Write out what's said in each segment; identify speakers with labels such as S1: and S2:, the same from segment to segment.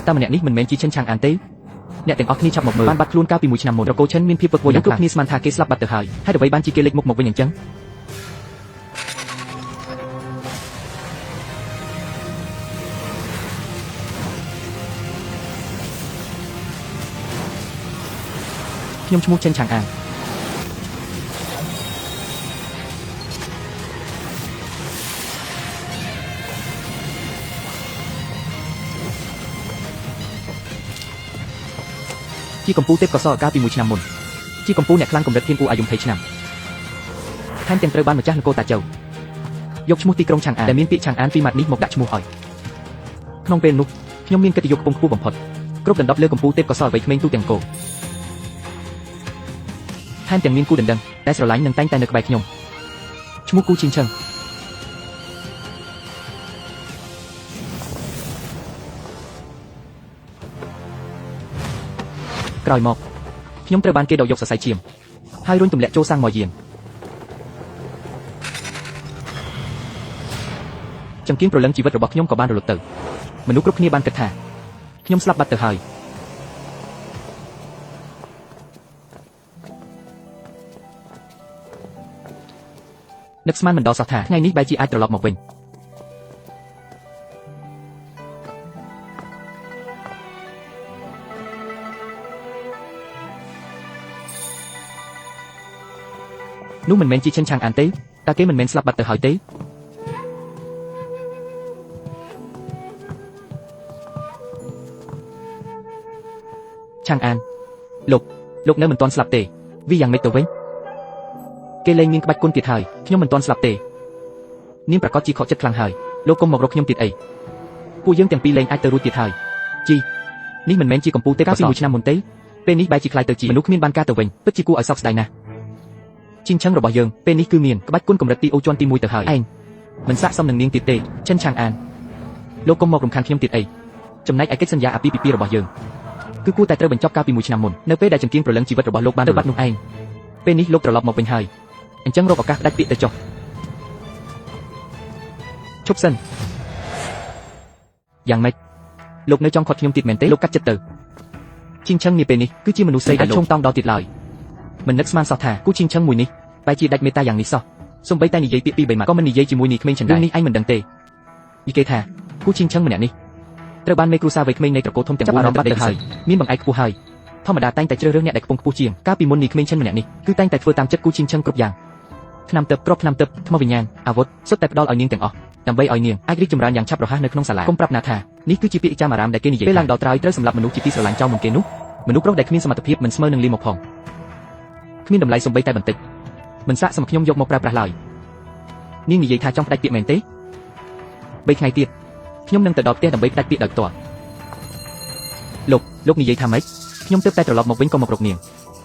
S1: តែម្នាក់នេះមិនមែនជាឈិនឆាងអានទេអ្នកទាំងអស់គ្នាឆាប់មកមើលបានបាត់ខ្លួនកាលពីមួយឆ្នាំមុនត្រកូលឈិនមានភាពវឹកវរយ៉ាងខ្លាំងគ្នាស្មានថាគេស្លាប់បាត់ទៅហើយហេតុអ្វីបានជាគេលេចមុខមកវិញអញ្ចឹងខ្ញុំឈ្មោះឈិនឆាងអានជាកម្ពុជាទេពកោសលកាលពីមួយឆ្នាំមុនជាកម្ពុជាអ្នកខ្លាំងកម្រិតធានអ៊ូអាយុ20ឆ្នាំថែមទាំងត្រូវបានម្ចាស់នគរតាជៅយកឈ្មោះទីក្រុងឆាងអានដែលមានពាក្យឆាងអានពីរម៉ាត់នេះមកដាក់ឈ្មោះឲ្យក្នុងពេលនោះខ្ញុំមានកិត្តិយសខ្ពង់ខ្ពស់បំផុតគ្រប់ដណ្ដប់លើកម្ពុជាទេពកោសលវ័យក្មេងទូទាំងគោថែមទាំងមានគូដណ្ដឹងតែស្រឡាញ់និងតែងតែនៅក្បែរខ្ញុំឈ្មោះគូឈិងឆឹងក្រោយមកខ្ញុំត្រូវបានគេដកយកសរសៃឈាមហើយរុញទម្លាក់ចូលសាំងមកយានចង្គៀងប្រលឹងជីវិតរបស់ខ្ញុំក៏បានរលត់ទៅមនុស្សគ្រប់គ្នាបានគិតថាខ្ញុំស្លាប់បាត់ទៅហើយនឹកស្មានមិនដល់សោះថាថ្ងៃនេះបែរជាអាចត្រឡប់មកវិញនោះមិនមែនជាឈិនឆាងអានទេតើគេមិនមែនស្លាប់បាត់ទៅហើយទេឆាងអានលោកនៅមិនទាន់ស្លាប់ទេវាយ៉ាងម៉េចទៅវិញគេលែងមានក្បាច់គុណទៀតហើយខ្ញុំមិនទាន់ស្លាប់ទេនាងប្រកាសជាខកចិត្តខ្លាំងហើយលោកកុំមករកខ្ញុំទៀតអីពួកយើងទាំងពីរលែងអាចទៅរួចទៀតហើយជីនេះមិនមែនជាកម្ពុជាទេកាលពីមួយឆ្នាំមុនទេពេលនេះបែរជាខ្លាយទៅជាមនុស្សគ្មានបានការទៅវិញពិតជាគួរឲ្យសោកស្ដាយណាស់ជីងឆឹងរបស់យើងពេលនេះគឺមានក្បាច់គុណកម្រិតទីអូជាន់ទី1ទៅហើយឯងមិនស័ក្តិសមនឹងនាងទៀតទេឈិនឆាងអានលោកកុំមករំខានខ្ញុំទៀតអីចំណែកឯកិច្ចសន្យាអាពាហ៍ពិពាហ៍របស់យើងគឺគួរតែត្រូវបញ្ចប់កាលពីមួយឆ្នាំមុននៅពេលដែលចង្គៀងប្រលឹងជីវិតរបស់លោកបានទៅបាត់នោះឯងពេលនេះលោកត្រឡប់មកវិញហើយអញ្ចឹងរកឱកាសផ្ដាច់ពាក្យទៅចុះឈប់សិនយ៉ាងម៉េចលោកនៅចង់ខាត់ខ្ញុំទៀតមែនទេលោកកាត់ចិត្តទៅជីងឆឹងនាពេលនេះគឺជាមនុស្សស្រីដែលឈោងតោងដល់ទៀតឡើយមិននឹកស្មានសោះថាគូជីងឆឹងមួយនេះបែរជាដាច់មេត្តាយ៉ាងនេះសោះសូម្បីតែនិយាយពាក្យពីរបីម៉ាត់ក៏មិននិយាយជាមួយនាយក្មេងឆិនដែររឿងនេះឯងមិនដឹងទេយីគេថាគូជីងឆឹងម្នាក់នេះត្រូវបានមេគ្រួសារវ័យក្មេងនៃត្រកូលធំទាំង4អារម្មណ៍បាត់ទៅហើយមានបង្អែកខ្ពស់ហើយធម្មតាតែងតែជ្រើសរើសអ្នកដែលខ្ពង់ខ្ពស់ជាងកាលពីមុននាយក្មេងឆិនម្នាក់នេះគឺតែងតែធ្វើតាមចិត្តគូជីងឆឹងគ្រប់យ៉ាងថ្នាំទឹកគ្រាប់ថ្នាំទឹកថ្មវិញ្ញាណអាវុធសុទ្ធតែផ្ដល់ឲ្យនាងទាំងអស់ដើម្បីឲ្យនាងអាចរីកចម្រើនយ៉ាងឆាប់រហ័សនៅក្នុងសាលាកុំប្រាប់ណាថានេះគឺជាពាក្យចាំអារាមដែលគេនិយាយពេលឡើងដល់ត្រើយត្រូវសម្លាប់មនុស្សជាទីស្រឡាញ់ចោលមុនគេនោះមនុស្សប្រុសដែលគ្មានសមត្ថភាពមិនស្មើនឹងលីមកផងគ្មានតម្លៃសំបីតែបន្តិចមិនសាកសមខ្ញុំយកមកប្រើប្រាស់ឡើយនាងនិយាយថាចង់ផ្ដាច់ពាក្យមែនទេ3ថ្ងៃទៀតខ្ញុំនឹងទៅដល់ផ្ទះដើម្បីផ្ដាច់ពាក្យដោយផ្ទាល់លោកនិយាយថាម៉េចខ្ញុំទើបតែត្រឡប់មកវិញក៏មករកនាង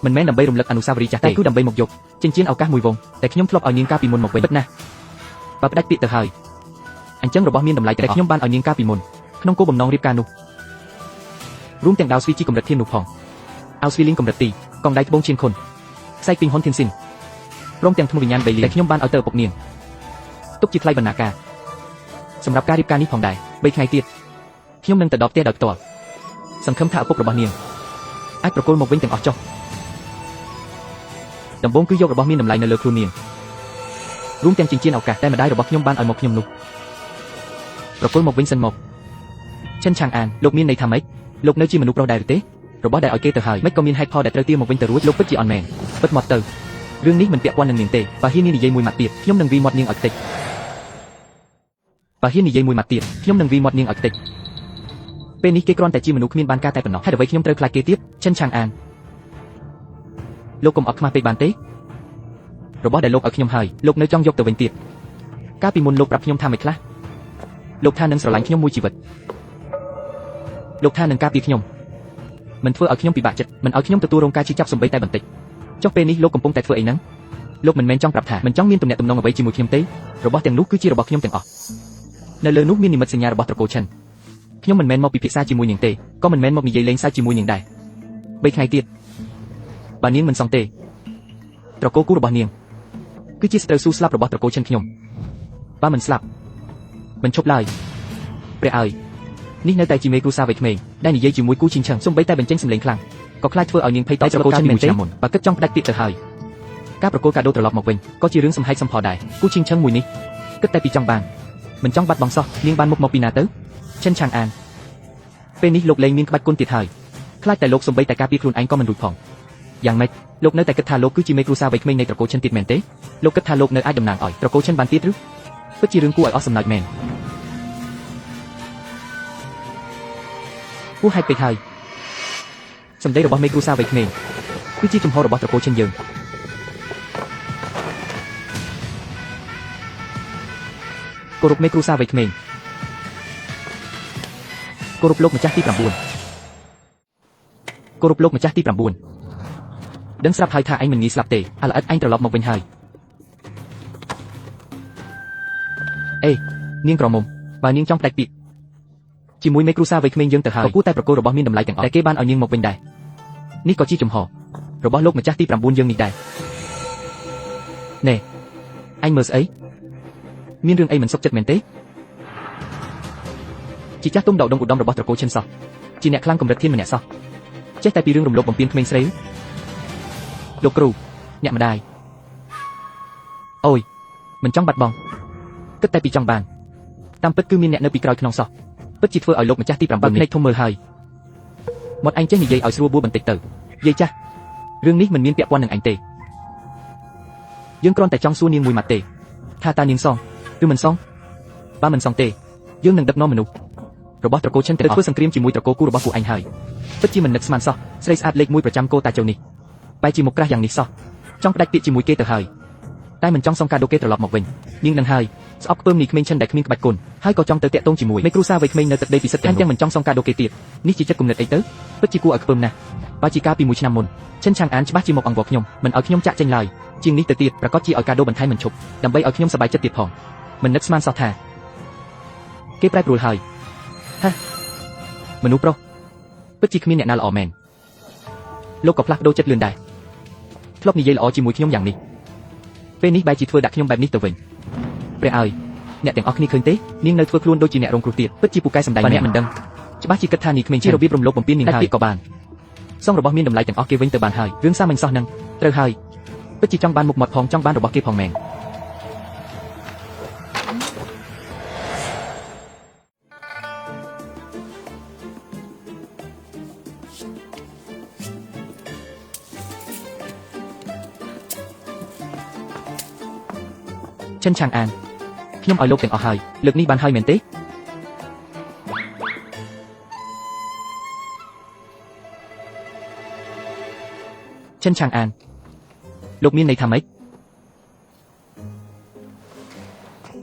S1: មិនមែនដើម្បីរំលឹកអនុស្សាវរីយ៍ចាស់ទេគឺដើម្បីមកយកចិញ្ចៀនឱកាសមួយវងតែខ្ញុំធ្លាប់ឲ្យនាងកាលពីមុនមកវិញពិតណាស់បើផ្ដាច់ពាក្យទៅហើយអញ្ចឹងរបស់មានតម្លៃតែខ្ញុំបានឲ្យនាងកាលពីមុនក្នុងគោលបំណងរៀបការនោះរួមទាំងដាវស្វីជីកម្រិតធាននោះផងអោស្វីលីងកម្រិតទីកងដៃត្បូងឈៀនខុនខ្សែពីងហ៊ុនធានស៊ីនព្រមទាំងថ្មវិញ្ញាណបីលីដែលខ្ញុំបានឲ្យទៅឪពុកនាងទុកជាថ្លៃបណ្ណាការសម្រាប់ការរៀបការនេះផងដែរ3ថ្ងៃទៀតខ្ញុំនឹងទៅដល់ផ្ទះដោយផ្ទាល់សង្ឃឹមថាឪពុករបស់នាងអាចប្រគល់មកវិញទាំងអស់ចុះដំបូងគឺយករបស់មានតម្លៃនៅលើខ្លួននាងរួមទាំងចិញ្ចៀនឱកាសតែម្ដាយរបស់ខ្ញុំបានឲ្យមកខ្ញុំនោះប្រគល់មកវិញសិនមកឈិនឆាងអានលោកមានន័យថាម៉េចលោកនៅជាមនុស្សប្រុសដែរឬទេរបស់ដែលឲ្យគេទៅហើយមិនក៏មានហេតុផលដែលត្រូវទារមកវិញទៅរួចលោកពិតជាអន់មែនពិតមកទៅរឿងនេះមិនពាក់ព័ន្ធនឹងនាងទេបើហ៊ាននិយាយមួយម៉ាត់ទៀតខ្ញុំនឹងវីមាត់នាងឲ្យខ្ទេចបើហ៊ាននិយាយមួយម៉ាត់ទៀតខ្ញុំនឹងវីមាត់នាងឲ្យខ្ទេចពេលនេះគេគ្រាន់តែជាមនុស្សគ្មានបានការតែប៉ុណ្ណោះហេតុអ្វីខ្ញុំត្រូវខ្លាចគេទៀតឈិនឆាងអានលោកកុំអត់ខ្មាស់ពេកបានទេរបស់ដែលលោកឲ្យខ្ញុំហើយលោកនៅចង់យកទៅវិញទៀតកាលពីមុនលោកប្រាប់ខ្ញុំថាមិនខ្លះលោកថានឹងស្រឡាញ់ខ្ញុំមួយជីវិតលោកថានឹងការពារខ្ញុំមិនធ្វើឲ្យខ្ញុំពិបាកចិត្តមិនឲ្យខ្ញុំទទួលរងការឈឺចាប់សំបីតែបន្តិចចុះពេលនេះលោកកំពុងតែធ្វើអីហ្នឹងលោកមិនមែនចង់ប្រាប់ថាមិនចង់មានទំនាក់ទំនងអ្វីជាមួយខ្ញុំទេរបស់ទាំងនោះគឺជារបស់ខ្ញុំទាំងអស់នៅលើនោះមាននិមិត្តសញ្ញារបស់ត្រកូលឈិនខ្ញុំមិនមែនមកពិភាក្សាជាមួយនាងទេក៏មិនមែនមកនិយាយលេងសើចជាមួយនាងដែរ3ថ្ងៃទៀតបើនាងមិនសងទេត្រកូលគូរបស់នាងគឺជាសត្រូវស៊ូស្លាប់របស់ត្រកូលឈិនខ្ញុំបើមិនស្លាប់មិនឈប់ឡើយព្រះអើយ នេះនៅតែជាមេគ្រួសារវ័យក្មេងដែលនិយាយជាមួយគូឈិងឆឹងសូម្បីតែបញ្ចេញសម្លេងខ្លាំងក៏ខ្លាចធ្វើឲ្យនាងភ័យតត្រកូលឈិនមែនទេបើគិតចង់ផ្ដាច់ពាក្យទៅហើយការប្រគល់កាដូត្រឡប់មកវិញក៏ជារឿងសំហែកសំផដែរគូឈិងឆឹងមួយនេះគិតតែពីចង់បានមិនចង់បាត់បង់សោះនាងបានមុខមកពីណាទៅឈិនឆាងអានពេលនេះលោកលែងមានក្បាច់គុណទៀតហើយខ្លាចតែលោកសំបីតែការពារខ្លួនឯងក៏មិនរួចផងយ៉ាងម៉េចលោកនៅតែគិតថាលោកគឺជាមេគ្រួសារវ័យក្មេងនៃត្រកូលឈិនទៀតមែនទេលោកគិតថាលោកនៅអាចតំណាងឲ្យត្រកូលឈិនបានទៀតឬពិតជារឿងគួរឲ្យអស់សំណើចមែនហួសហេតុពេកហើយសម្ដីរបស់មេគ្រួសារវ័យក្មេងគឺជាជំហររបស់ត្រកូលឈិនយើងគោរពមេគ្រួសារវ័យក្មេងគោរពលោកម្ចាស់ទី9គោរពលោកម្ចាស់ទី9ដឹងស្រាប់ហើយថាឯងមិនងាយស្លាប់ទេអាល្អិតឯងត្រឡប់មកវិញហើយអេនាងក្រមុំបើនាងចង់ផ្ដាច់ពាក្យជាមួយមេគ្រួសារវ័យក្មេងយើងទៅហើយក៏គួរតែប្រគល់របស់មានតម្លៃទាំងអស់តែគេបានឲ្យនាងមកវិញដែរនេះក៏ជាចំហរបស់លោកម្ចាស់ទី9យើងនេះដែរណែឯងមើលស្អីមានរឿងអីមិនសុខចិត្តមែនទេជាចាស់ទុំដកដងឧត្តមរបស់ត្រកូលឈិនសោះជាអ្នកខ្លាំងកម្រិតធានម្នាក់សោះចេះតែពីរឿងរំលោភបំពានក្មេងស្រីលោកគ្រូអ្នកម្ដាយអូយមិនចង់បាត់បង់គិតតែពីចង់បានតាមពិតគឺមានអ្នកនៅពីក្រោយខ្នងសោះពិតជាធ្វើឲ្យលោកម្ចាស់ទី9ភ្នែកធំមើលហើយមាត់ឯងចេះនិយាយឲ្យស្រួលបួលបន្តិចទៅយាយចាស់រឿងនេះមិនមានពាក់ព័ន្ធនឹងឯងទេយើងគ្រាន់តែចង់សួរនាងមួយម៉ាត់ទេថាតើនាងសងឬមិនសងបើមិនសងទេយើងនឹងដឹកនាំមនុស្សរបស់ត្រកូលឈិនទៅធ្វើសង្គ្រាមជាមួយត្រកូលគូរបស់ពួកឯងហើយពិតជាមិននឹកស្មានសោះស្រីស្អាតលេខ1ប្រចាំគោតាជៅនេះបែរជាមុខក្រាស់យ៉ាងនេះសោះចង់ផ្ដាច់ពាក្យជាមួយគេទៅហើយតែមិនចង់សងកាដូគេត្រឡប់មកវិញនាងនឹងហើយស្អប់ខ្ពើមនេះក្មេងឈិនដែលគ្មានក្បាច់គុណហើយក៏ចង់ទៅតាក់ទងជាមួយមេគ្រួសារវ័យក្មេងនៅទឹកដីពិសិដ្ឋទាំងមិនចង់សងកាដូគេទៀតនេះជាចិត្តគំនិតអីទៅពិតជាគួរឲ្យខ្ពើមណាស់បើជាកាលពីមួយឆ្នាំមុនឈិនឆាងអានច្បាស់ជាមកអង្វរខ្ញុំមិនឲ្យខ្ញុំចាក់ចេញឡើយជាងនេះទៅទៀតប្រកាសជាឲ្យកាដូបន្ថែមមិនឈប់ដើម្បីឲ្យខ្ញុំសប្បាយចិត្តទៀតផងមិននឹកស្មានសោះថាគេប្រែប្រួលហើយហាមនុស្សប្រុសពិតជាគ្មានអ្នកណាល្អមែនលោកក៏ផ្លាស់ប្ដូរចិត្តលឿនដែរធ្លាប់និយាយល្អជាមួយខ្ញុំយ៉ាងនេះពេលនេះបែរជាធ្វើដាក់ខ្ញុំបែបនេះទៅវិញព្រះអើយអ្នកទាំងអស់គ្នាឃើញទេនាងនៅធ្វើខ្លួនដូចជាអ្នករងគ្រោះទៀតពិតជាពូកែសម្ដែងអ្នកមិនដឹងច្បាស់ជាគិតថានេះក្មេងជារបៀបរំលោភបំពាននាងហើយក៏បានសងរបស់មានតម្លៃទាំងអស់គេវិញទៅបានហើយរឿងសាមញ្ញសោះនឹងត្រូវហើយពិតជាចង់បានមុខមាត់ផងចង់បានរបស់គេផងមែនឈិនឆាងអានខ្ញុំឲ្យលោកទាំងអស់ហើយលើកនេះបានហើយមែនទេឈិនឆាងអានលោកមានន័យថាម៉េច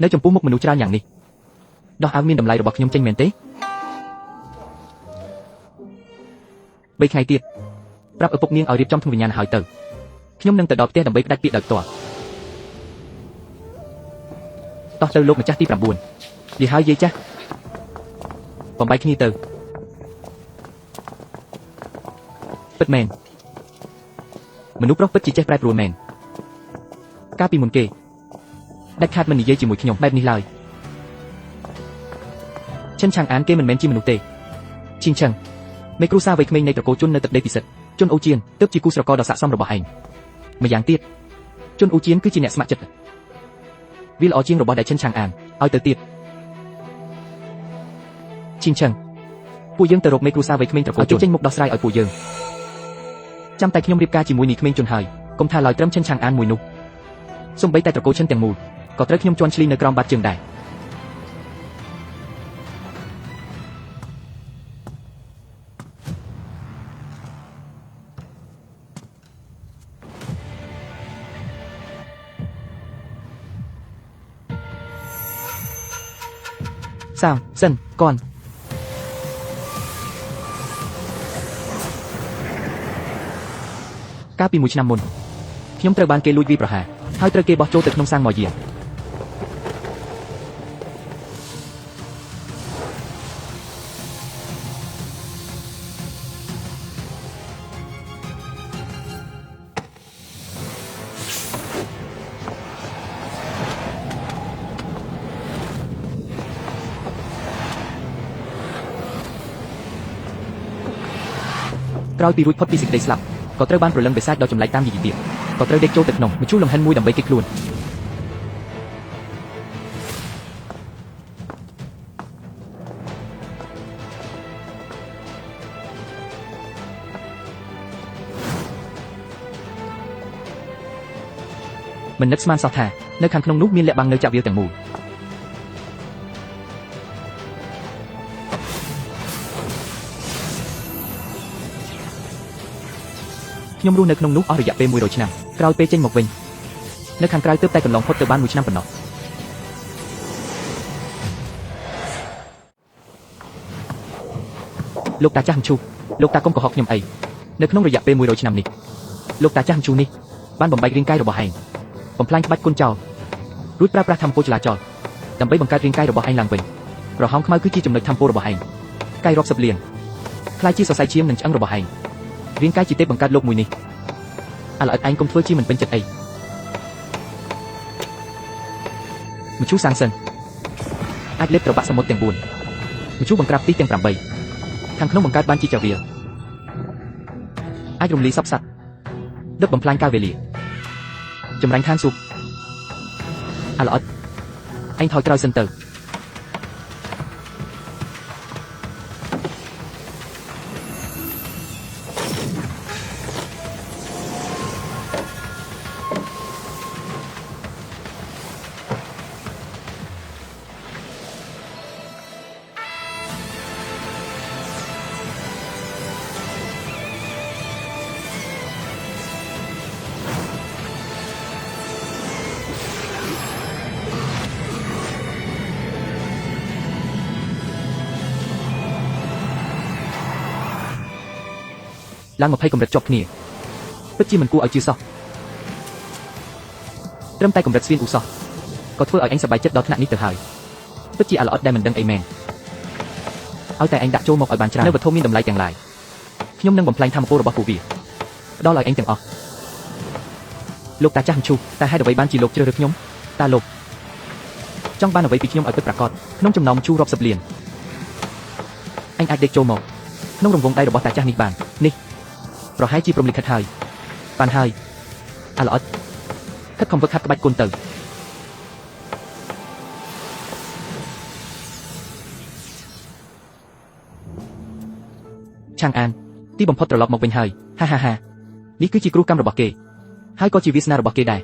S1: នៅចំពោះមុខមនុស្សច្រើនយ៉ាងនេះដោះអាវមានតម្លៃរបស់ខ្ញុំចេញមែនទេ3ថ្ងៃទៀតប្រាប់ឪពុកនាងឲ្យរៀបចំធ្វើវិញ្ញាណហើយទៅខ្ញុំនឹងទៅដល់ផ្ទះដើម្បីផ្ដាច់ពាក្យដោយផ្ទាល់តោះទៅលោកម្ចាស់ទី9និយាយហើយយាយចាស់បំបែកគ្នាទៅពិតមែនមនុស្សប្រុសពិតជាចេះប្រែប្រួលមែនកាលពីមុនគេដាច់ខាតមិននិយាយជាមួយខ្ញុំបែបនេះឡើយឈិនឆាងអានគេមិនមែនជាមនុស្សទេឈិងឆឹងមេគ្រួសារវ័យក្មេងនៃត្រកូលជន់នៅទឹកដីពិសិដ្ឋជន់អូជៀនទើបជាគូស្រករដ៏ស័ក្តិសមរបស់ឯងម្យ៉ាងទៀតជន់អូជៀនគឺជាអ្នកស្ម័គ្រចិត្តវាល្អជាងរបស់ដែលឈិនឆាងអានឲ្យទៅទៀតឈិងឆឹងពួកយើងទៅរកមេគ្រួសារវ័យក្មេងត្រកូលជន់ចេញមុខដោះស្រាយឲ្យពួកយើងចាំតែខ្ញុំរៀបការជាមួយនេះក្មេងជន់ហើយកុំថាឡើយត្រឹមឈិនឆាងអានមួយនោះសូម្បីតែត្រកូលឈិនទាំងមូលក៏ត្រូវខ្ញុំជន់ឈ្លីនៅក្រោមបាតជើងដែរសាងសិនកនកាលពីមួយឆ្នាំមុនខ្ញុំត្រូវបានគេលួចវាយប្រហារហើយត្រូវគេបោះចូលទៅក្នុងសាងម៉យា ក្រោយពីរួចផុតពីសេចក្តីស្លាប់ក៏ត្រូវបានប្រលឹងបិសាចដ៏ចម្លែកតាមយាយីទៀតក៏ត្រូវដេកចូលទៅក្នុងមឈូសលង្ហិនមួយដើម្បីគេចខ្លួនមិននឹកស្មានសោះថានៅខាងក្នុងនោះមានលាក់បាំងនៅចាក់វាលទាំងមូលខ្ញុំរស់នៅក្នុងនោះអស់រយៈពេល100ឆ្នាំក្រោយពេលចេញមកវិញនៅខាងក្រៅទើបតែកន្លងផុតទៅបាន1ឆ្នាំប៉ុណ្ណោះលោកតាចាស់មឈូសលោកតាកុំកុហកខ្ញុំអីនៅក្នុងរយៈពេល100ឆ្នាំនេះលោកតាចាស់មឈូសនេះបានបំបែករាងកាយរបស់ឯងបំផ្លាញក្បាច់គុណចោលរួចប្រើប្រាស់ធម្មពលចលាចលដើម្បីបង្កើតរាងកាយរបស់ឯងឡើងវិញប្រហោងខ្មៅគឺជាចំណុចធម្មពលរបស់ឯងកាយរាប់សិបលានក្លាយជាសរសៃឈាមនិងឆ្អឹងរបស់ឯងរាងកាយជាទេពបង្កើតលោកមួយនេះអាឡិតឯងកុំធ្វើជាមិនពេញចិត្តអីមឈូសសាងសិនអាចលេបត្របាក់សមុទ្រទាំង4មឈូសបង្ក្រាបទីទាំង8ខាងក្នុងបង្កើតបានជាចាវាលអាចរំលាយសពសត្វដឹកបំផ្លាញកាលវេលាចម្រាញ់ឋានសួគ៌អាឡិតឯងថយក្រោយសិនទៅឡើង20កម្រិតជាប់គ្នាពិតជាមិនគួរឲ្យជឿសោះត្រឹមតែកម្រិតស្វៀនឧសោះក៏ធ្វើឲ្យឯងសប្បាយចិត្តដល់ថ្នាក់នេះទៅហើយពិតជាអាល្អិតដែលមិនដឹងអីមែនឲ្យតែឯងដាក់ចូលមកឲ្យបានច្រើននៅវត្ថុមានតម្លៃទាំងឡាយខ្ញុំនឹងបំផ្លាញធម្មពលរបស់ពួកវាផ្ដល់ឲ្យឯងទាំងអស់លោកតាចាស់មឈូសតែហេតុអ្វីបានជាលោកជ្រើសរើសខ្ញុំតាលោកចង់បានអ្វីពីខ្ញុំឲ្យពិតប្រាកដក្នុងចំណោមមឈូសរាប់សិបលានឯងអាចដេកចូលមកក្នុងរង្វង់ដៃរបស់តាចាស់នេះបាននេះប្រហែលជាព្រមលិខិតហើយបានហើយអាល្អិតខិតខំវឹកហាត់ក្បាច់គុណទៅឆាងអានទីបំផុតត្រឡប់មកវិញហើយហាហាហានេះគឺជាគ្រោះកម្មរបស់គេហើយក៏ជាវាសនារបស់គេដែរ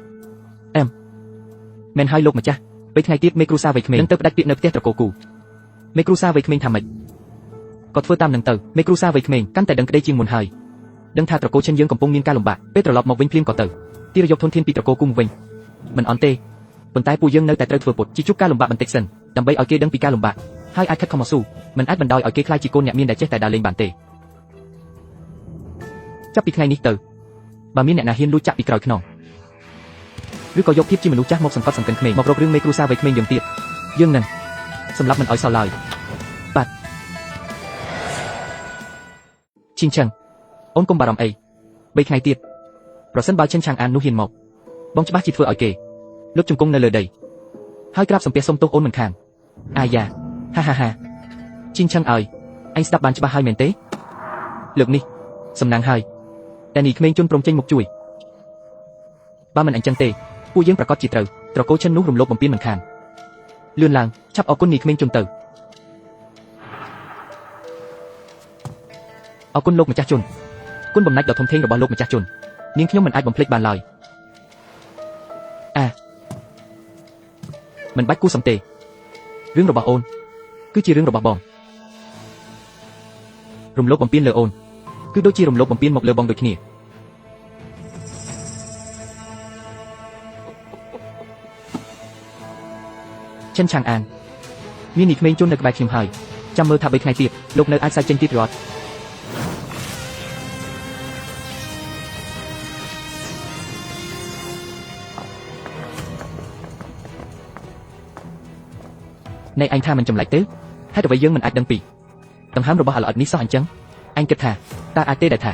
S1: អែមមែនហើយលោកម្ចាស់ពេលថ្ងៃទៀតមេគ្រូសាវ័យក្មេងនឹងទៅផ្ដាច់ពាក្យនៅផ្ទះត្រកូលគូមេគ្រូសាវ័យក្មេងថាម៉េចក៏ធ្វើតាមនឹងទៅមេគ្រូសាវ័យក្មេងកាន់តែដឹងក្តីជាងមុនហើយដឹងថាត្រកូលឈិនយើងកំពុងមានការលំបាកពេលត្រឡប់មកវិញភ្លាមក៏ទៅទីរយកធនធានពីត្រកូលគូមកវិញមិនអន់ទេប៉ុន្តែពួកយើងនៅតែត្រូវធ្វើពុតជាជួបការលំបាកបន្តិចសិនដើម្បីឲ្យគេដឹងពីការលំបាកហើយអាចខិតខំមកស៊ូមិនអាចបណ្ដោយឲ្យគេខ្លាចជាកូនអ្នកមានដែលចេះតែដើរលេងបានទេចាប់ពីថ្ងៃនេះទៅបើមានអ្នកណាហ៊ានលួចចាក់ពីក្រោយខ្នងឬក៏យកភាពជាមនុស្សចាស់មកសង្កត់សង្កិនក្មេងមករករឿងមេគ្រូសាវ័យក្មេងយើងទៀតយើងនឹងសម្លាប់មិនឲ្យសល់ឡើយបាទឈីងឆឹងអូនកុំបារម្ភអី3ថ្ងៃទៀតប្រសិនបើឈិនឆាងអាននោះហ៊ានមកបងច្បាស់ជាធ្វើឲ្យគេលុបជង្គង់នៅលើដីហើយក្រាបសំពះសុំទោសអូនមិនខានអាយ៉ាហាហាហាឈិនឆឹងឲ្យឯងស្ដាប់បានច្បាស់ហើយមែនទេលើកនេះសំណាងហើយតែនេះក្មេងជន់ព្រមចេញមកជួយបើមិនអញ្ចឹងទេពួកយើងប្រកាសជាត្រូវត្រកូលឈិននោះរំលោភបំពានមិនខានលឿនឡើងឆាប់អរគុណនេះក្មេងជន់ទៅអរគុណលោកម្ចាស់ជន់គុណបំណាច់ដ៏ធំធេងរបស់លោកម្ចាស់ជន់នាងខ្ញុំមិនអាចបំភ្លេចបានឡើយអាមិនបាច់គូសំទេរឿងរបស់អូនគឺជារឿងរបស់បងរំលោភបំពានលើអូនគឺដូចជារំលោភបំពានមកលើបងដូចគ្នាឈិនឆាងអានមាននេះក្មេងជន់នៅក្បែរខ្ញុំហើយចាំមើលថា3ថ្ងៃទៀតលោកនៅអាចសាច់ចេញទៀតឬអត់ នៃឯងថាមិនចម្លែកទេហេតុអ្វីយើងមិនអាចដឹងពីដង្ហើមរបស់អាល្អិតនេះសោះអញ្ចឹងឯងគិតថាតើអាចទេដែលថា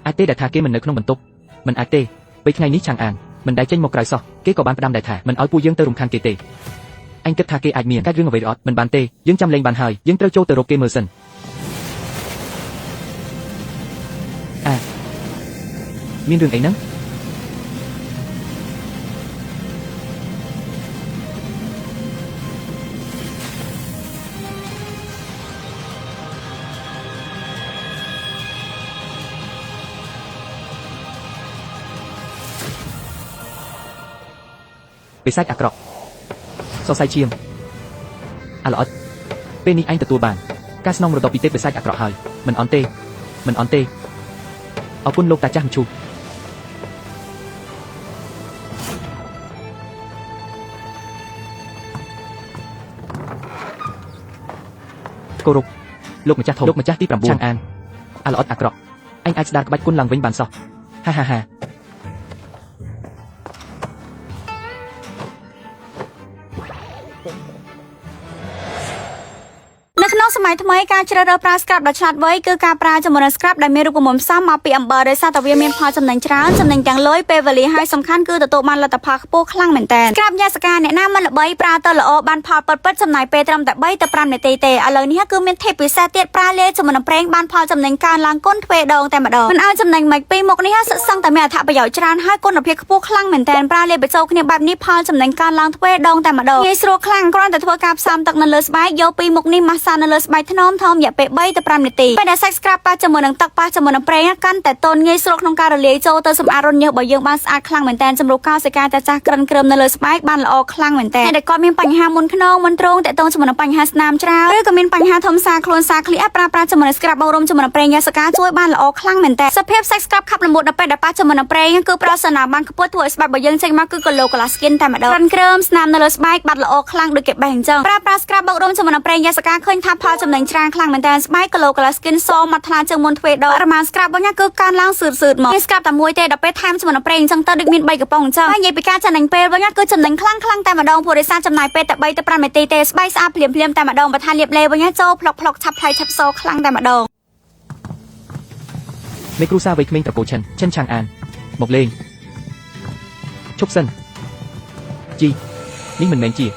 S1: អាចទេដែលថាគេមិននៅក្នុងបន្ទប់មិនអាចទេពេលថ្ងៃនេះឆាងអានមិនដែលចេញមកក្រៅសោះគេក៏បានផ្ដាំដែរថាមិនឲ្យពួកយើងទៅរំខានគេទេឯងគិតថាគេអាចមានកើតរឿងអ្វីឬអត់មិនបានទេយើងចាំលេងបានហើយយើងត្រូវចូលទៅរកគេមើលសិន មានរឿងអីហ្នឹងបិសាចអាក្រក់សរសៃឈាមអាល្អិតពេលនេះឯងទទួលបានការស្នងមរតកពីទេពបិសាចអាក្រក់ហើយមិនអន់ទេមិនអន់ទេអរគុណលោកតាចាស់មឈូសគោរពលោកម្ចាស់ធំលោកម្ចាស់ទី9ឆាងអានអាល្អិតអាក្រក់ឯងអាចស្ដារក្បាច់គុណឡើងវិញបានសោះហាហាហា
S2: នៅក្នុងសម័យថ្មីការជ្រើសរើសប្រើ scrub ដ៏ឆ្លាតវៃគឺការប្រើជាមួយនឹង scrub ដែលមានរូបមន្តផ្សំមកពីអំបិលដោយសារតែវាមានផលចំណេញច្រើនចំណេញទាំងលុយពេលវេលាហើយសំខាន់គឺទទួលបានលទ្ធផលខ្ពស់ខ្លាំងមែនទែន scrub យ៉ាសកាអ្នកណាមិនល្បីប្រើទៅល្អបានផលពិតៗចំណាយពេលត្រឹមតែ3ទៅ5នាទីទេឥឡូវនេះគឺមានធីបពិសេសទៀតប្រើលាយជាមួយនឹងប្រេងបានផលចំណេញកើនឡើងគុណទ្វេដងតែម្ដងមិនឲ្យចំណេញមិនពីមុខនេះសិតសឹងតែមានអត្ថប្រយោជន៍ច្រើនហើយគុណភាពខ្ពស់ខ្លាំងមែនទែនប្រើលាយបញ្ចូលគ្នាបែបនេះផលចំណេញកើនឡើងទ្វេដងតែម្ដងងាយស្រួលខ្លាំងគ្រាន់តែធ្វើការផ្សំទឹកនៅលើស្បែកយកពីមុខនេះម៉ាស្សានៅលើស្បែកថ្នមធំរយៈពេល3ទៅ5នាទីពេលដែលសាច់ scrub ប៉ះជាមួយនឹងទឹកប៉ះជាមួយនឹងប្រេងកាន់តែទន់ងាយស្រួលក្នុងការរលាយចូលទៅសម្អាតរន្ធញើសរបស់យើងបានស្អាតខ្លាំងមែនទែនសម្រាប់កោសិកាតែចាស់ក្រិនក្រឹមនៅលើស្បែកបានល្អខ្លាំងមែនទែនហើយដែលគាត់មានបញ្ហាមុនខ្នងមុនទ្រូងតាក់ទងជាមួយនឹងបញ្ហាស្នាមច្រើនឬក៏មានបញ្ហាធំសាខ្លួនសាឃ្លៀប្រើប្រាស់ជាមួយនឹង scrub បូរុំជាមួយនឹងប្រេងយ៉ាសកាជួយបានល្អខ្លាំងមែនទែនសភាពសាច់ scrub ខាប់ល្មួតដល់ពេលដែលប៉ះជាមួយនឹងប្រេងគឺប្រសនាបានខ្ពស់ធ្វើឲ្យស្បែករបស់យើងចេញមកគឺគីឡូកន្លះ skin តែម្ដងក្រិនក្រឹមស្នាមនៅលើស្បែកបាត់ល្អខ្លាំងដូចគេបេះអញ្ចឹងប្រើប្រាស់ scrub បូរុំជាមួយនឹងប្រេងយ៉ាសកាឃើញថាផលចំណេញច្រើនខ្លាំងមែនតើស្បែកគីឡូកន្លះ skin សមកថ្លាជាងមុនទ្វេដងបរិមាណ scrub វិញគឺកើនឡើងសឺតសឺតមកមាន scrub តែមួយទេដល់ពេលថែមជាមួយនឹងប្រេងអញ្ចឹងទៅដូចមាន3កំប៉ុងអញ្ចឹងហើយនិយាយពីការចំណេញពេលវិញគឺចំណេញខ្លាំងខ្លាំងតែម្ដងព្រោះដោយសារចំណាយពេលតែ3ទៅ5នាទីទេស្បែកស្អាតភ្លាមភ្លាមតែម្ដងបើថាលាបលេវិញចូលផ្លុកផ្លុកឆាប់ផ្លៃឆាប់សខ្លាំងតែម្ដង
S1: មេគ្រូសាវ័យក្មេងត្រកូលឈិនឈិនឆាងអានមកលេងឈប់សិនជីនេះមិនមែនជា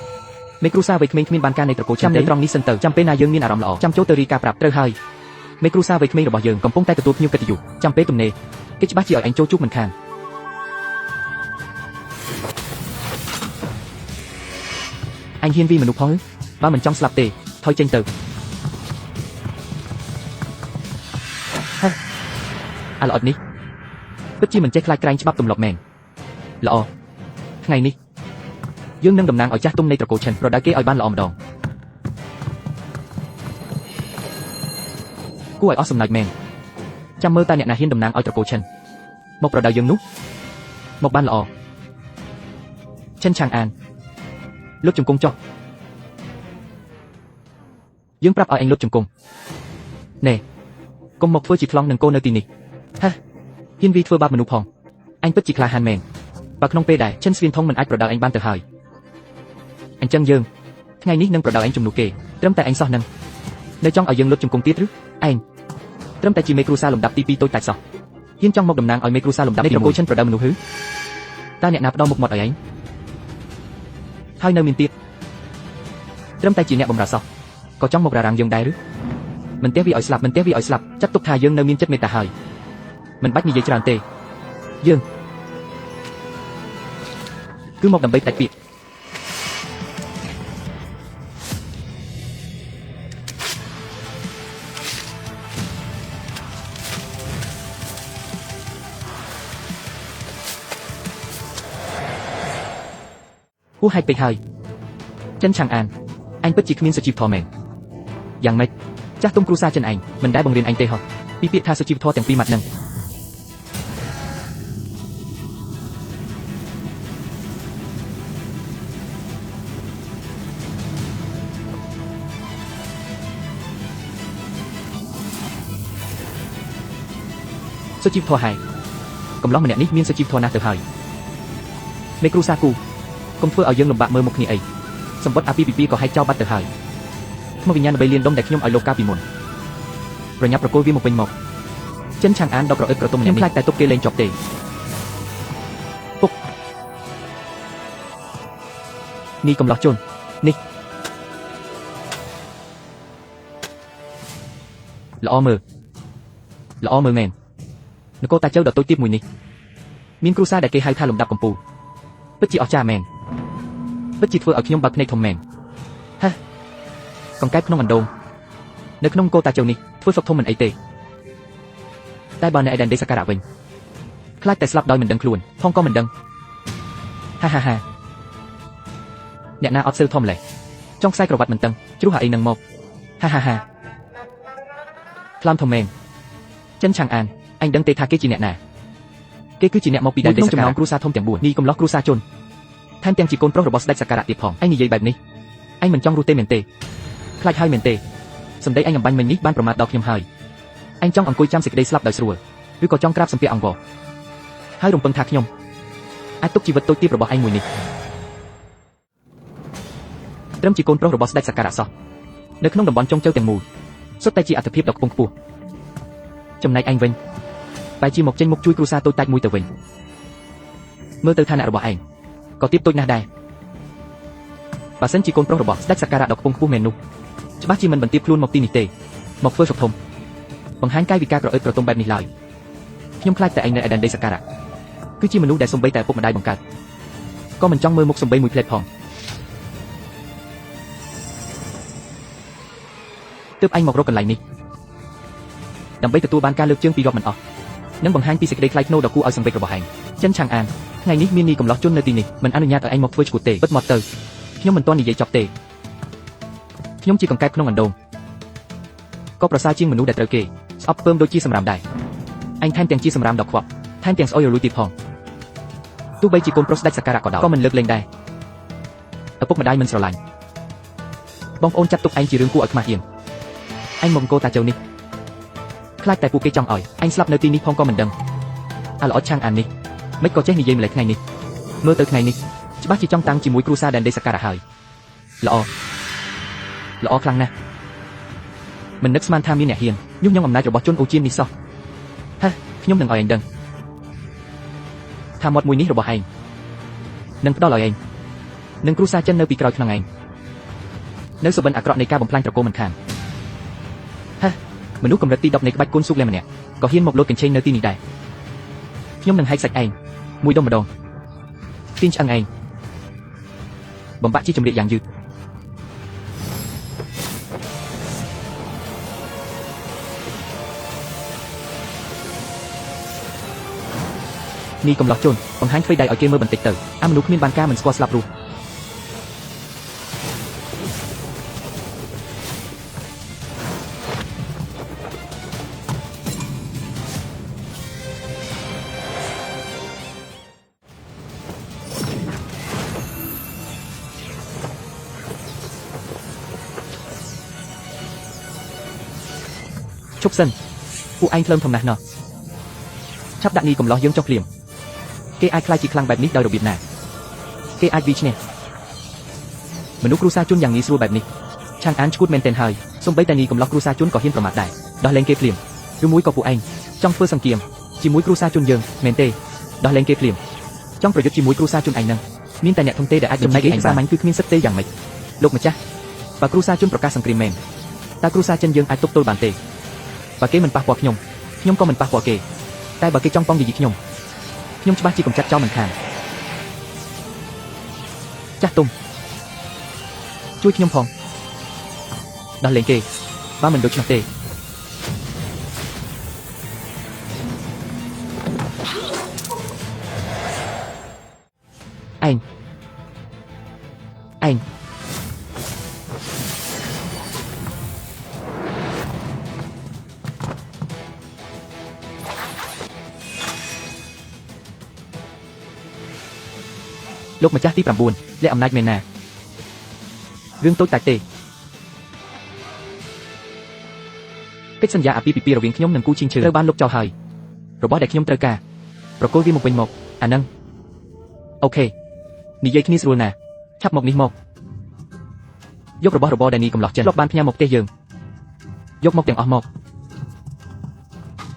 S1: មេគ្រូសាវ័យក្មេងគ្មានបានការនៃត្រកូលឈិនចាំនៅត្រង់នេះសិនទៅចាំពេលណាយើងមានអារម្មណ៍ល្អចាំចូលទៅរីកាប្រាប់ត្រូវហើយមេគ្រូសាវ័យក្មេងរបស់យើងកំពុងតែទទួលភ្ញៀវកិត្តិយសចាំពេលទំនេរគេច្បាស់ជាឲ្យឯងចូលជួបមិនខានអញហ៊ានវីមនុស្សផងបើមិនចង់ស្លាប់ទេថយចេញទៅហេអាល្អិតនេះពិតជាមិនចេះខ្លាចក្រែងច្បាប់ទម្លាប់មែនល្អថ្ងៃនេះយើងនឹងតំណាងឲ្យចាស់ទុំនៃត្រកូលឈិនប្រដៅគេឲ្យបានល្អម្ដងគួរឲ្យអស់សំណើចមែនចាំមើលតើអ្នកណាហ៊ានតំណាងឲ្យត្រកូលឈិនមកប្រដៅយើងនោះមកបានល្អឈិនឆាងអានលុបជង្គង់ចុះយើងប្រាប់ឲ្យឯងលុបជង្គង់ណែកុំមកធ្វើជាខ្លងនឹងកូននៅទីនេះហាហ៊ានវីធ្វើបាបមនុស្សផងអញពិតជាក្លាហានមែនបើក្នុងពេលដែរឈិនស្វៀនថងមិនអាចប្រដៅឯងបានទៅហើយអញ្ចឹងយើងថ្ងៃនេះនឹងប្រដៅឯងជំនួសគេត្រឹមតែឯងសោះនឹងនៅចង់ឲ្យយើងលុបជង្គង់ទៀតឬឯងត្រឹមតែជាមេគ្រួសារលំដាប់ទី2តូចតាចសោះហ៊ានចង់មកតំណាងឲ្យមេគ្រួសារលំដាប់ទី1ត្រកូលឈិនប្រដៅមនុស្សហឺតើអ្នកណាផ្ដល់មុខមាត់ឲ្យឯងហើយនៅមានទៀតត្រឹមតែជាអ្នកបម្រើសោះក៏ចង់មកររាំងយើងដែរឬមិនទេវាឲ្យស្លាប់មិនទេវាឲ្យស្លាប់ចាត់ទុកថាយើងនៅមានចិត្តមេត្តាហើយមិនបាច់និយាយច្រើនទេយើងគឺមកដើម្បីផ្ដាច់ពាក្យហួសហេតុពេកហើយចិនឆាងអានអញពិតជាគ្មានសុជីវធម៌មែនយ៉ាងម៉េចចាស់ទុំគ្រួសារចិនឯងមិនដែលបង្រៀនអញទេហោះពីពាក្យថាសុជីវធម៌ទាំងពីរម៉ាត់នឹងសុជីវធម៌ហើយកំឡោះម្នាក់នេះមានសុជីវធម៌ណាស់ទៅហើយមេគ្រួសារគូកុំធ្វើឲ្យយើងលំបាកមើលមុខគ្នាអីសម្បត្តិអាពាហ៍ពិពាហ៍ក៏ហែកចោលបាត់ទៅហើយថ្មវិញ្ញាណ3លានដុំដែលខ្ញុំឲ្យលោកកាលពីមុនប្រញាប់ប្រគល់វាមកវិញមកចិនឆាងអានដល់ក្រអឹតក្រទុំខ្ញុំខ្លាចតែទុកគេលែងជាប់ទេពុកនេះកំឡោះជន់នេះល្អមើលល្អមើលមែននគរតាជៅដ៏តូចទាបមួយនេះ មានគ្រួសារដែលគេហៅថាលំដាប់កំពូលពិតជាអស្ចារ្យមែនពិតជាធ្វើឲ្យខ្ញុំបើកភ្នែកធំមែនហាកង្កែបក្នុងអណ្ដូងនៅក្នុងកោតាជូនេះធ្វើសុកធំមិនអីទេតែបើនៅឯដែនដីសក្ការៈវិញខ្លាចតែស្លាប់ដោយមិនដឹងខ្លួនផងក៏មិនដឹងហាហាហាអ្នកណាអត់សិលធំលេះចង់ខ្សែក្រវ៉ាត់មិនតឹងជ្រុះអីនឹងមកហាហាហាខ្លាំធំមែនចិនឆាងអានអញដឹងទេថាគេជាអ្នកណាគេគឺជាអ្នកមកពីដែនដីសក្ការៈក្នុងចំណោមគ្រួសារធំទាំង4នេះកំឡោះគ្រួសារជនថែមទាំងជាកូនប្រុសរបស់ស្ដេចសក្ការៈទៀតផងអញនិយាយបែបនេះអញមិនចង់រស់ទេមែនទេខ្លាចហើយមែនទេសម្ដីអញអំបញ្ញមិញនេះបានប្រមាថដល់ខ្ញុំហើយអញចង់អង្គុយចាំសេចក្តីស្លាប់ដោយស្រួលឬក៏ចង់ក្រាបសំពះអង្វរហើយរំពឹងថាខ្ញុំអាចទុកជីវិតតូចទាបរបស់ឯងមួយនេះត្រឹមជាកូនប្រុសរបស់ស្ដេចសក្ការៈសោះនៅក្នុងតំបន់ចុងជើទាំងមូលសុទ្ធតែជាអត្ថភាពដ៏ខ្ពង់ខ្ពស់ចំណែកឯងវិញបែរជាមកចេញមុខជួយគ្រួសារតូចតាចមួយទៅវិញមើលទៅឋានៈរបស់ឯងក៏ទាបតូចណាស់ដែរបើសិនជាកូនប្រុសរបស់ស្ដេចសក្ការៈដ៏ខ្ពង់ខ្ពស់មែននោះច្បាស់ជាមិនបន្ទាបខ្លួនមកទីនេះទេមកធ្វើសុខធំបង្ហាញកាយវិការក្រអឺតក្រទុំបែបនេះឡើយខ្ញុំខ្លាចតែឯងនៅឯដែនដីសក្ការៈគឺជាមនុស្សដែលសំបីតែឪពុកម្ដាយបង្កើតក៏មិនចង់មើលមុខសំបីមួយផ្លែតផងទើបឯងមករកកន្លែងនេះដើម្បីទទួលបានការលើកជើងពីរាប់មិនអស់និងបង្ហាញពីសេចក្តីថ្លៃថ្នូរដ៏គួរឲ្យសង្វេគរបស់ឯងចិនឆាងអានថ្ងៃនេះមាននីកំឡោះជននៅទីនេះមិនអនុញ្ញាតឲ្យឯងមកធ្វើឈួតទេបិទមាត់ទៅខ្ញុំមិនទាន់និយាយចប់ទេខ្ញុំជាកង្កែបក្នុងអណ្ដូងក៏ប្រសើរជាងមនុស្សដែលត្រូវគេស្អប់ពើមដូចជាសម្រាមដែរឯងថែមទាំងជាសម្រាមដ៏ខ្វក់ថែមទាំងស្អុយរលួយទៀតផងទោះបីជាកូនប្រុសស្ដេចសក្ការៈក៏ដោយក៏មិនលើកលែងដែរឪពុកម្ដាយមិនស្រឡាញ់បងប្អូនចាត់ទុកឯងជារឿងគួរឲ្យខ្មាស់អៀនឯងមកអង្គរតាជៅនេះខ្លាចតែពួកគេចង់ឲ្យឯងស្លាប់នៅទីនេះផងក៏មិនដឹងអាល្អឆាងអាននេះមិនក៏ចេះនិយាយម្លេះថ្ងៃនេះមើលទៅថ្ងៃនេះច្បាស់ជាចង់តាំងជាមួយគ្រួសារដែនដីសក្ការៈហើយល្អល្អខ្លាំងណាស់មិននឹកស្មានថាមានអ្នកហ៊ានញុះញង់អំណាចរបស់ជនអូជាននេះសោះហាខ្ញុំនឹងឲ្យឯងដឹងថាមាត់មួយនេះរបស់ឯងនឹងផ្ដល់ឲ្យឯងនឹងគ្រួសារចិននៅពីក្រោយខ្នងឯងនៅសុបិនអាក្រក់នៃការបំផ្លាញត្រកូលមិនខានហាមនុស្សកម្រិតទី10នៃក្បាច់គុណស៊ូកលែម្នាក់ក៏ហ៊ានមកលោតកញ្ឆេងនៅទីនេះដែរខ្ញុំនឹងហែកសាច់ឯងមួយដុំម្ដងទាញឆ្អឹងឯងបំបាក់ជាចម្រៀកយ៉ាងយឺតនេះកំឡោះជនបង្ហាញទ្វេដៃឲ្យគេមើលបន្តិចទៅអាមនុស្សគ្មានបានការមិនស្គាល់ស្លាប់រស់ឈប់សិនពួកឯងធ្លើមធំណាស់ណោះឆាប់ដាក់នេះកំឡោះយើងចុះភ្លាមគេអាចខ្លាចជាខ្លាំងបែបនេះដោយរបៀបណាគេអាចវាឈ្នះមនុស្សគ្រួសារជនយ៉ាងងាយស្រួលបែបនេះឆាងអានឈួតមែនទែនហើយសូម្បីតែនេះកំឡោះគ្រួសារជនក៏ហ៊ានប្រមាថដែរដោះលែងគេភ្លាមឬមួយក៏ពួកឯងចង់ធ្វើសង្គ្រាមជាមួយគ្រួសារជនយើងមែនទេដោះលែងគេភ្លាមចង់ប្រយុទ្ធជាមួយគ្រួសារជនឯងនឹងមានតែអ្នកធំទេដែលអាចចំណែកឯងសាមញ្ញគឺគ្មានសិទ្ធិទេយ៉ាងម៉េចលោកម្ចាស់បើគ្រួសារជនប្រកាសសង្គ្រាមមែនតើគ្រួសារចិនយើងអាចទប់ទល់បានទេបើគេមិនប៉ះពាល់ខ្ញុំខ្ញុំក៏មិនប៉ះពាល់គេតែបើគេចង់ប៉ងនិយាយខ្ញុំខ្ញុំច្បាស់ជាកំចាត់ចោលមិនខានចាស់ទុំជួយខ្ញុំផងដោះលែងគេបើមិនដូច្នោះទេឯងឯងលោកម្ចាស់ទី9លាក់អំណាចមែនណារឿងតូចតាចទេកិច្ចសន្យាអាពាហ៍ពិពាហ៍រវាងខ្ញុំនិងគូឈីងឈើត្រូវបានលុបចោលហើយរបស់ដែលខ្ញុំត្រូវការប្រគល់វាមកវិញមកអាហ្នឹងអូខេនិយាយគ្នាស្រួលណាស់ឆាប់មកនេះមកយករបស់របរដែលនេះកំឡោះចិនធ្លាប់បានផ្ញើមកផ្ទះយើងយកមកទាំងអស់មក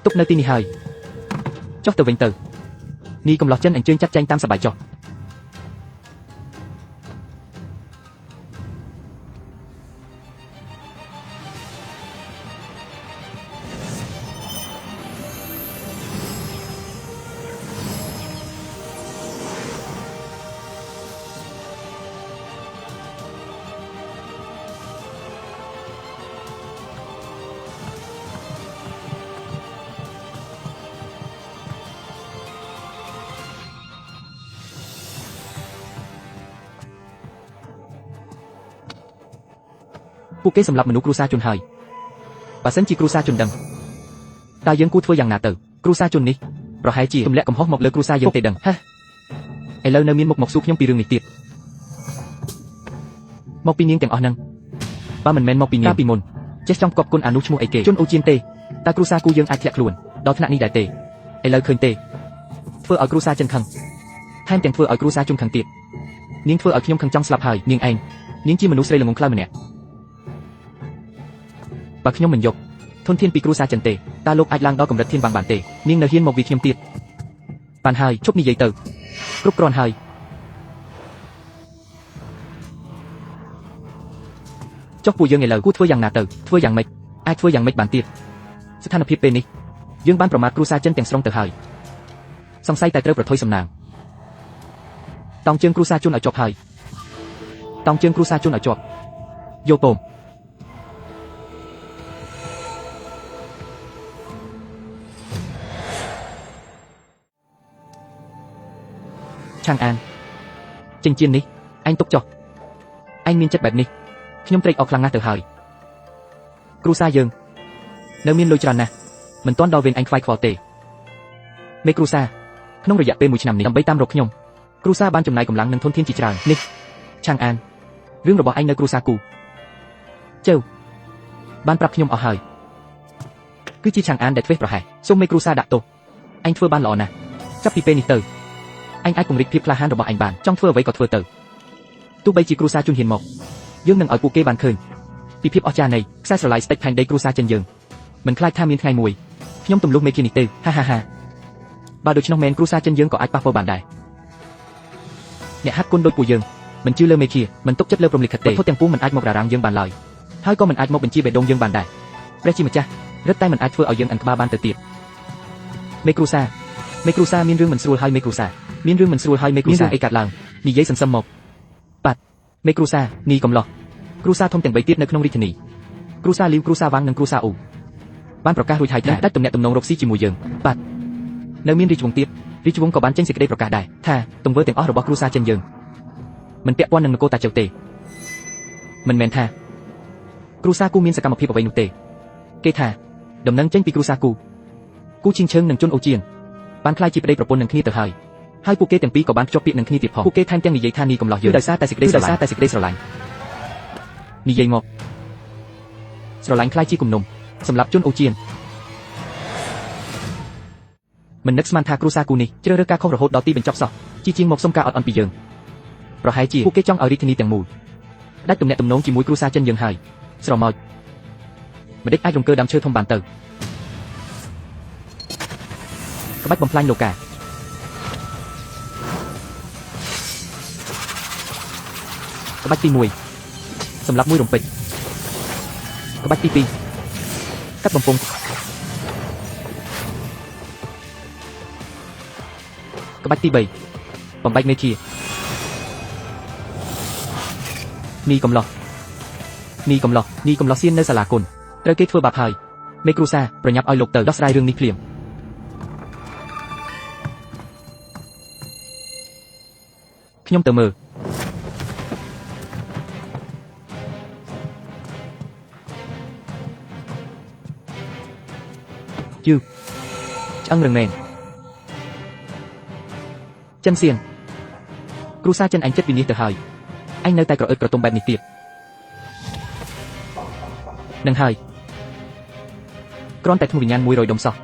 S1: ទុកនៅទីនេះហើយចុះទៅវិញទៅនេះកំឡោះចិនអញ្ជើញចាត់ចែងតាមសប្បាយចុះ ពួកគេសម្លាប់មនុស្សគ្រួសារជនហើយបើសិនជាគ្រួសារជនដឹងតើយើងគួរធ្វើយ៉ាងណាទៅគ្រួសារជននេះប្រហែលជាទម្លាក់កំហុសមកលើគ្រួសារយើងទេដឹងហ៎ឥឡូវនៅមានមុខមកសួរខ្ញុំពីរឿងនេះទៀតមកពីនាងទាំងអស់ហ្នឹងបើមិនមែនមកពីនាងកាលពីមុនចេះចង់កប់គុណអានោះឈ្មោះអីគេជនអូជៀនទេតើគ្រួសារគូយើងអាចធ្លាក់ខ្លួនដល់ថ្នាក់នេះដែរទេឥឡូវឃើញទេធ្វើឲ្យគ្រួសារចិនខឹងថែមទាំងធ្វើឲ្យគ្រួសារជនខឹងទៀតនាងធ្វើឲ្យខ្ញុំខឹងចង់ស្លាប់ហើយនាងឯងនាងជាមនុស្សស្រីល្ងងខ្លៅម្នាក់បើខ្ញុំមិនយកធនធានពីគ្រួសារចិនទេតើលោកអាចឡើងដល់កម្រិតធានបាំងបានទេនាងនៅហ៊ានមកវាខ្ញុំទៀតបានហើយឈប់និយាយទៅគ្រប់គ្រាន់ហើយចុះពួកយើងឥឡូវគួរធ្វើយ៉ាងណាទៅធ្វើយ៉ាងម៉េចអាចធ្វើយ៉ាងម៉េចបានទៀតស្ថានភាពពេលនេះយើងបានប្រមាថគ្រួសារចិនទាំងស្រុងទៅហើយសង្ស័យតែត្រូវប្រថុយសំណាងតោងជើងគ្រួសារជនឲ្យជាប់ហើយតោងជើងគ្រួសារជនឲ្យជាប់យកពងឆាងអានចិញ្ចៀននេះអញទុកចុះអញមានចិត្តបែបនេះខ្ញុំត្រេកអរខ្លាំងណាស់ទៅហើយគ្រួសារយើងនៅមានលុយច្រើនណាស់មិនទាន់ដល់វេនអញខ្វាយខ្វល់ទេមេគ្រួសារក្នុងរយៈពេល1ឆ្នាំនេះដើម្បីតាមរកខ្ញុំគ្រួសារបានចំណាយកម្លាំងនិងធនធានជាច្រើននេះឆាងអានរឿងរបស់ឯងនៅគ្រួសារគូជើបានប្រាប់ខ្ញុំអស់ហើយគឺជាឆាងអានដែលធ្វេសប្រហែសសូមមេគ្រួសារដាក់ទោសអញធ្វើបានល្អណាស់ចាប់ពីពេលនេះទៅអញអាចពង្រីកភាពក្លាហានរបស់អញបានចង់ធ្វើអ្វីក៏ធ្វើទៅទោះបីជាគ្រួសារជនហ៊ានមកយើងនឹងឲ្យពួកគេបានឃើញពីភាពអស្ចារ្យនៃខ្សែស្រឡាយស្ដេចផែនដីគ្រួសារចិនយើងមិនខ្លាចថាមានថ្ងៃមួយខ្ញុំទម្លុះមេឃនេះទេហាហាហាបើដូច្នោះមែនគ្រួសារចិនយើងក៏អាចប៉ះពាល់បានដែរអ្នកហាត់គុណដូចពួកយើងមិនជឿលើមេឃាមិនទុកចិត្តលើព្រំលិខិតទេវត្ថុទាំងពួងមិនអាចមកររាំងយើងបានឡើយហើយក៏មិនអាចមកបញ្ជាបេះដូងយើងបានដែរព្រះជាម្ចាស់រឹតតែមិនអាចធ្វើឲ្យយើងអិនក្បាលបានទៅទៀតមេគ្រួសារមេគ្រួសារមានរឿងមិនស្រួលហើយមេគ្រួសារមានរឿងមិនស្រួលហើយមេគ្រួសារអីកាត់ឡើងនិយាយសន្សំមកបាត់មេគ្រួសារនីកំឡោះគ្រួសារធំទាំង3ទៀតនៅក្នុងរាជធានីគ្រួសារលីវគ្រួសារវ៉ាងនិងគ្រួសារអ៊ូបានប្រកាសរួចហើយថាដាច់ទំនាក់ទំនងរកស៊ីជាមួយយើងបាត់នៅមានរាជវង្សទៀតរាជវង្សក៏បានចេញសេចក្តីប្រកាសដែរថាទង្វើទាំងអស់របស់គ្រួសារចិនយើងមិនពាក់ព័ន្ធនឹងនគរតាជោទេមិនមែនថាគ្រួសារគូមានសកម្មភាពអ្វីនោះទេគេថាដំណឹងចេញពីគ្រួសារគូគូឈិងឈឹងនិងជុនអូជៀនបានក្លាយជាប្តីប្រពន្ធនឹងគ្នាទៅហើយហើយពួកគេទាំងពីរក៏បានភ្ជាប់ពាក្យនឹងគ្នាទៀតផងពួកគេថែមទាំងនិយាយថានីកំឡោះយើងដោយសារតែសេចក្តីស្រឡាញ់និយាយមកស្រឡាញ់ក្លាយជាគំនុំសម្រាប់ជុនអូជៀនមិននឹកស្មានថាគ្រួសារគូនេះជ្រើសរើសការខុសរហូតដល់ទីបញ្ចប់សោះជាជាងមកសុំការអត់អន់ពីយើងប្រហែលជាពួកគេចង់ឲ្យរាជធានីទាំងមូលដាច់ទំនាក់ទំនងជាមួយគ្រួសារចិនយើងហើយស្រមោចម្ដេចអាចរំកើដើមឈើធំបានទៅក្បាច់បំផ្លាញលោកាក្បាច់ទី1សម្រាប់មួយរំពេចក្បាច់ទី2កាត់បំពង់ក្បាច់ទី3បំបែកមេឃានីកំឡោះនីកំឡោះនីកំឡោះសៀននៅសាលាគុណត្រូវគេធ្វើបាបហើយមេគ្រួសារប្រញាប់ឲ្យលោកទៅដោះស្រាយរឿងនេះភ្លាមខ្ញុំទៅមើលជឺឆ្អឹងរឹងមែនចិនសៀនគ្រួសារចិនអញចិត្តវិនិច្ឆ័យទៅហើយអញនៅតែក្រអឺតក្រទុំបែបនេះទៀតនឹងហើយគ្រាន់តែធ្មវិញ្ញាណ100ដុំសោះ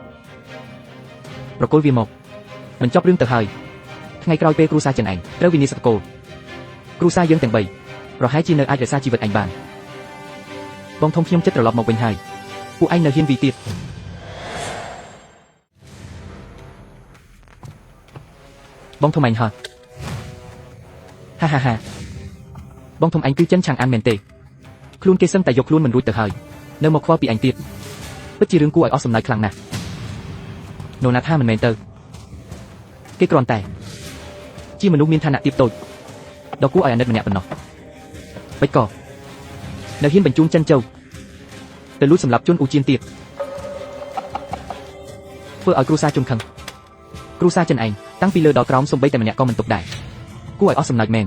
S1: ប្រគល់វាមកមិនចប់រឿងទៅហើយថ្ងៃក្រោយពេលគ្រួសារចិនឯងត្រូវវិនិច្ឆ័យកូលគ្រួសារយើងទាំង3ប្រហែលជានៅអាចរក្សាជីវិតអញបានបងធំខ្ញុំចិត្តត្រឡប់មកវិញហើយពួកឯងនៅហ៊ានវីទៀតបងធំអញហ៎ហាហាហាបងធំអញគឺចិនឆាងអានមែនទេខ្លួនគេសឹងតែយកខ្លួនមិនរួចទៅហើយនៅមកខ្វល់ពីអញទៀតពិតជារឿងគួរឲ្យអស់សំណើចខ្លាំងណាស់ណូណាថាមិនមែនទៅគេគ្រាន់តែជាមនុស្សមានឋានៈទាបតូចដ៏គួរឲ្យអាណិតម្នាក់ប៉ុណ្ណោះបិចកនៅហ៊ានបញ្ជូនចិនជៅទៅលួចសម្លាប់ជនអ៊ូជៀនទៀតធ្វើឲ្យគ្រួសារជនខឹងគ្រួសារចិនឯងតាំងពីលើដល់ក្រោមសំបីតែម្នាក់ក៏មិនទុកដែរគួរឲ្យអស់សំណើចមែន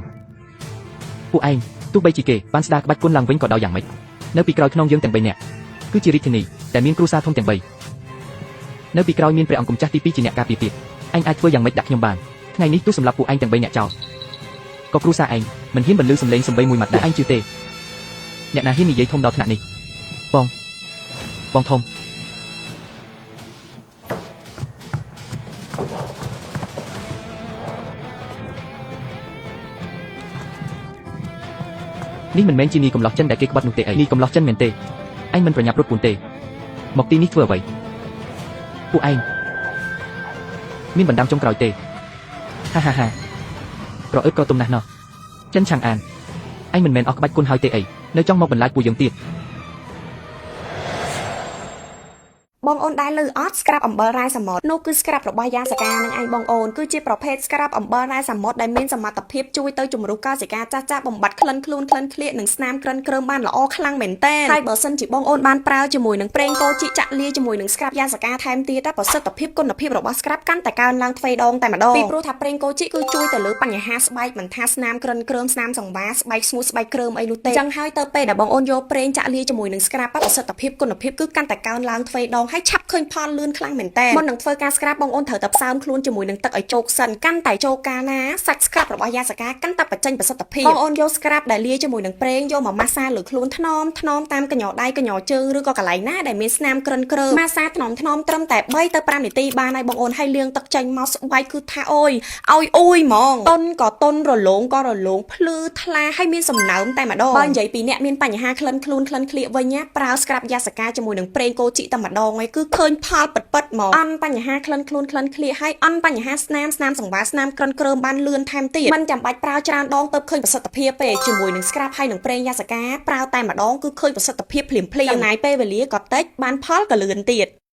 S1: ពួកឯងទោះបីជាគេបានស្ដារក្បាច់គុណឡើងវិញក៏ដោយយ៉ាងម៉េច នៅពីក្រោយខ្នងយើងទាំង3នាក់គឺជារាជធានីតែមានគ្រួសារធំទាំង3នៅពីក្រោយមានព្រះអង្គម្ចាស់ទី2ជាអ្នកការពារទៀតឯងអាចធ្វើយ៉ាងម៉េចដាក់ខ្ញុំបានថ្ងៃនេះទោះសម្រាប់ពួកឯងទាំង3នាក់ចោលក៏គ្រួសារឯងមិនហ៊ានបន្លឺសំឡេងសំបីមួយម៉ាត់ដែរឯងជឿទេអ្នកណាហ៊ាននិយាយធំដល់ថ្នាក់នេះបងបងធំនេះមិនមែនជានីកំឡោះចិនដែលគេក្បត់នោះទេអីនីកំឡោះចិនមែនទេឯងមិនប្រញាប់រត់ពូនទេមកទីនេះធ្វើអ្វីពួកឯងមានបណ្ដាំចុងក្រោយទេហាហាហាក្រអឺតក្រទុំណាស់ណោះចិនឆាងអានឯងមិនមែនអស់ក្បាច់គុណហើយទេអីនៅចង់មកបន្លាចពួកយើងទៀត
S3: បងអូនដែលលឺអត់ scrub អំបិលរ៉ែសមុទ្រនោះគឺ scrub របស់យ៉ាសាកានឹងឯងបងអូនគឺជាប្រភេទ scrub អំបិលរ៉ែសមុទ្រដែលមានសមត្ថភាពជួយទៅជំរុះកោសិកាចាស់ចាស់បំបត្តិក្លិនខ្លួនក្លិនក្លៀកនិងស្នាមក្រិនគ្រើមបានល្អខ្លាំងមែនទែនហើយបើសិនជាបងអូនបានប្រើជាមួយនឹងប្រេងកូជីចាក់លាយជាមួយនឹង scrub យ៉ាសាកាថែមទៀតតែប្រសិទ្ធភាពគុណភាពរបស់ scrub កាន់តែកើនឡើងទ្វេដងតែម្ដងពីព្រោះថាប្រេងកូជីគឺជួយទៅលើបញ្ហាស្បែកមិនថាស្នាមក្រិនគ្រើមស្នាមសង្វាស្បែកស្ងួតស្បែកគ្រើមអីនោះទេចឹងហើយទៅពេលដែលបងអូនយកប្រេងចាក់លាយជាមួយនឹង scrub ប្រសិទ្ធភាពគុណភាពគឺកាន់តែកើនឡើងទ្វេដងហើយឆាប់ឃើញផលលឿនខ្លាំងមែនតើមុននឹងធ្វើការ scrub បងអូនត្រូវតែផ្សើមខ្លួនជាមួយនឹងទឹកឲ្យជោគសិនកាន់តែជោគកាលណាសាច់ scrub របស់យ៉ាសាកាកាន់តែបញ្ចេញប្រសិទ្ធភាពបងអូនយក scrub ដែលលាយជាមួយនឹងប្រេងយកមកម៉ាស្សាលើខ្លួនថ្នមថ្នមតាមកញ្ញដៃកញ្ញជើងឬក៏កន្លែងណាដែលមានស្នាមក្រិនគ្រើមម៉ាស្សាថ្នមថ្នមត្រឹមតែ3ទៅ5នាទីបានហើយបងអូនហើយលាងទឹកចេញមកស្បែកគឺថាអូយឲ្យអ៊ួយហ្មងតុនក៏តុនរលោងក៏រលោងភ្លឺថ្លាហើយមានសំណើមតែម្ដងបើនិយាយពីអ្នកមានបញ្ហាក្លិនខ្លួនក្លិនក្លៀកវិញណាប្រើ scrub យ៉ាសាកាជាមួយនឹងប្រេងកូជីតែម្ដងឯងគឺឃើញផលពិតពិតហ្មងអន់បញ្ហាក្លិនខ្លួនក្លិនក្លៀកហើយអន់បញ្ហាស្នាមស្នាមសង្វាស្នាមក្រិនគ្រើមបានលឿនថែមទៀតមិនចាំបាច់ប្រើច្រើនដងទៅឃើញប្រសិទ្ធភាពទេជាមួយនឹង scrub ហើយនឹងប្រេងយ៉ាសាកាប្រើតែម្ដងគឺឃើញប្រសិទ្ធភាពភ្លាមភ្លាមចំណាយពេលវេលាក៏តិចបានផលក៏លឿនទៀត។